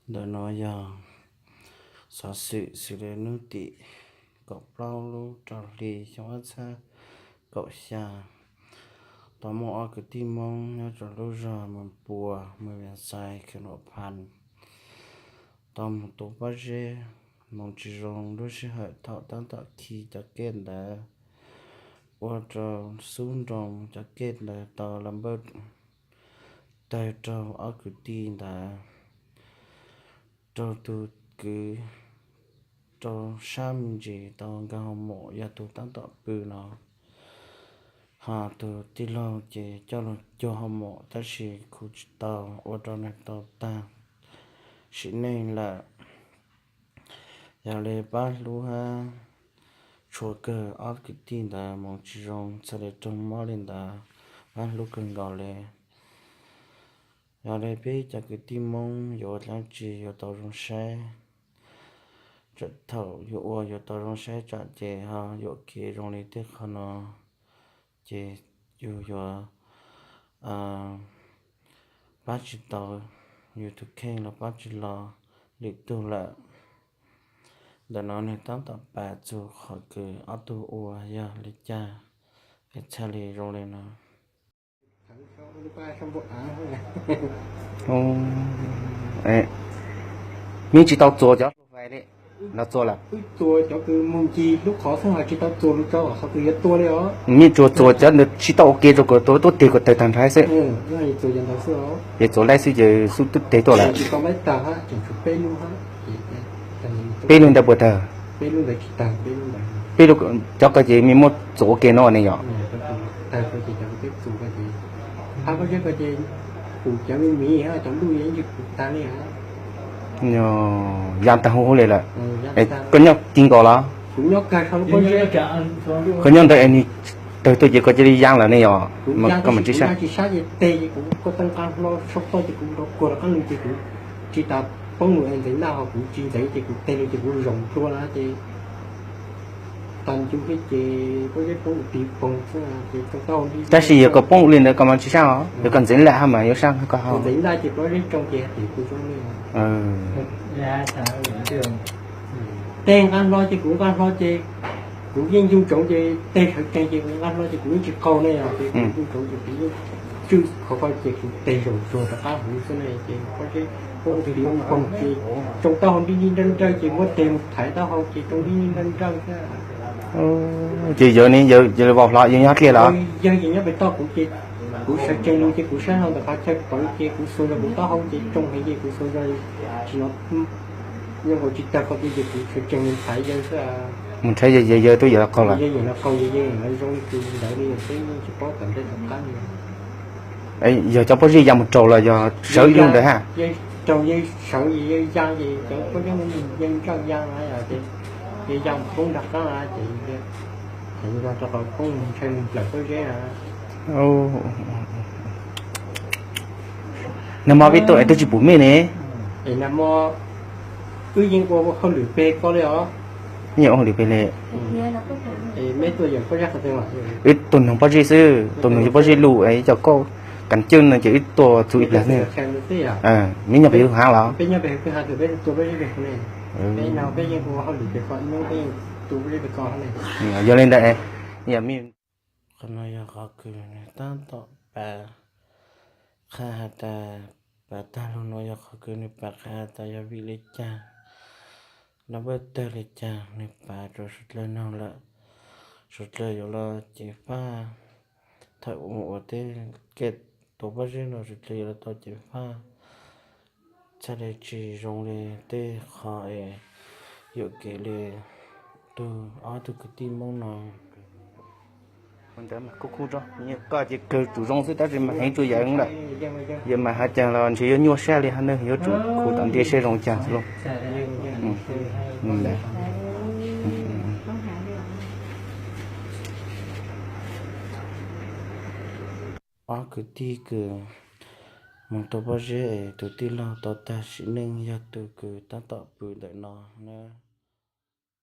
Ntawm no yog xov xwm xws li hnub tim kaum plaub lub rau hli xyoo ob txhiab kaum xya, tau muaj ob kwv tij Hmoob nyob rau lub zos Moos Puas, Moos Vias Xais, Khees Nuam Phas, tau mus tu pob zeb, mus tsis zoo lub sij hawm thaum tab tom khi cov kej ntawd, ua rau xub nroo cov kej ntawd tau la npawj tawg rau ob kwv tij ntawd, rau tus kwv rau sab me ntsis tau nkag hoo mom yog tus tab tom pw no, ho tus tij laug ces coj los cuag hoo mom tab sis khuv tsis tau, ua rau nws tau tag sim neej lawm. Yog li pab hlub hab tshua kawg ob kwv tij ntawd mus tsis zoo txhaj li raug mob li ntawd, pab hlub kawg nkaus li. Yog li peb cov kwv tij Hmoob yuav ua dlaab tsi yuav tau zoo saib, thaum yuav ua yuav tau zoo saib tsam ces ho yuam kev zoo li tej qhov no ces yus yuav pab tsis tau, yus tus kheej los pab tsis los lwm tug lawm. Ntawm no nws tab tom pas txug qhov kws ob tug ua yog li cas es txhaj li zoo li no. Mej tsis tau txuas cov los txuas lawm. Wb txuas cov kws moog ncig lub qhov xwb hos tsis tau txuas lug rau qhov kws yuav tua li os. Mej tsuas txuas cov ntawd tsis tau ua ke rau kom tuab teg kom tawg tag nrho xwb. Ces txuas laib xwb ces xub tub teg tuaj lawm. Peb lub ntawd puas tawg? Peb lub, cov ko ces mej muab txuas ua ke no ne yom? Yaa tag huv huv li lawm. Koj nyob kis nkaus los? Koj nyob ntawd es nwg tawg tuaj ces koj cia li yaa lawm ne yom? Koj mam tsis sab. Tab sis yog koj poob li ntawd koj mam tsis sab os, yog koj ntxeev lawm hab mas yuav sab koj hab. Teg nqa hlo ces kuv nqa hlo ces kuv yeej ncu ntsoov ces teg sawv tsees ces kuv nqa hlo ces kuv yeej tsis qaug ne os, ces kuv ncu ntsoov ces kuv yeej tswj qhov ko ces kuv teg zaum zuag rov qab huv xwb ne ces pob zeb poob tiv poog ces tsoo taub hau nrib nrib nrawj nrawj ces muab teg mus thaiv taub hau ces tsoo nrib nrib nrawj nrawj xwb. Ces yawg ne, yawg vau hlo yawg nyob dlej los? Yawg ces nyob pem toj kuv ces kuv sawv tsees lug ces kuv saib hlo ntawm qhov chaw pawv ces kuv xuas zog kuv taub hau ces tsoo heev ces kuv xuas zog tsis no, zoo nkaus tsis tawg qhov twg ces kuv sawv tsees mus thaiv yawg xwb. Mus thaiv yawg, yawg twb yuav los qaug lawm. Yawg yuav los qaug, yawg yeej los zoo li tus ntawd li, yawg twb yeej tsis paub tom ntej tom qab li. Yog cov pob zeb ya mus raug los yog sawv ib lub ntawd hab? Raug, yawg sawv, yawg ya ces cov pob zeb yeej ntsawj ya, yawg ya mus poob nram qab ces, ces rau qhov poob ntshai mus nplawm pob zeb. Nag hmo peb tuaj es twb tsis pum mej ne. Es nag hmo wb yeej ua hauj lwm peg koj li os. Yeej ua hauj lwm peg li. Wb tuaj noog pob zeb xwb, tuaj noog cov pob zeb lug es ib co kauj kas cawj no ces wb tuaj txug ib plag xwb. Meb nyob pem haav los? Yog li ntawd, qhov no yog qhov kws nws tab tom pav qha has tas, pav tag lug no yog qhov kws nws pav qha has tas yog vim li cas, lub npawj tawg li cas nws pav rau suav dlawg noog lawm, suav dlawg yuav los ceev faj. Thaum ua ua teb kej tua pob zeb no suav dlawg yuav los tau ceev faj, txhaj li tsis zoo li tej qhov es yuam kev li tug ob tug kwv tij Moob no. Ntawd mas kub kub, koj ces kawg tsum zoo xwb tab sis mas heev tsuas yawg lawm. Yawg mas hais caag los ntshe yuav nyuaj sab li hab, yuav tsum khuv tom ntiaj seb zoo caag xwb lauj. Ob kwv tij kws moog tua pob zeb es tus tij laug tau tag sim neej yog tus kws tab tom pw ntawm no na.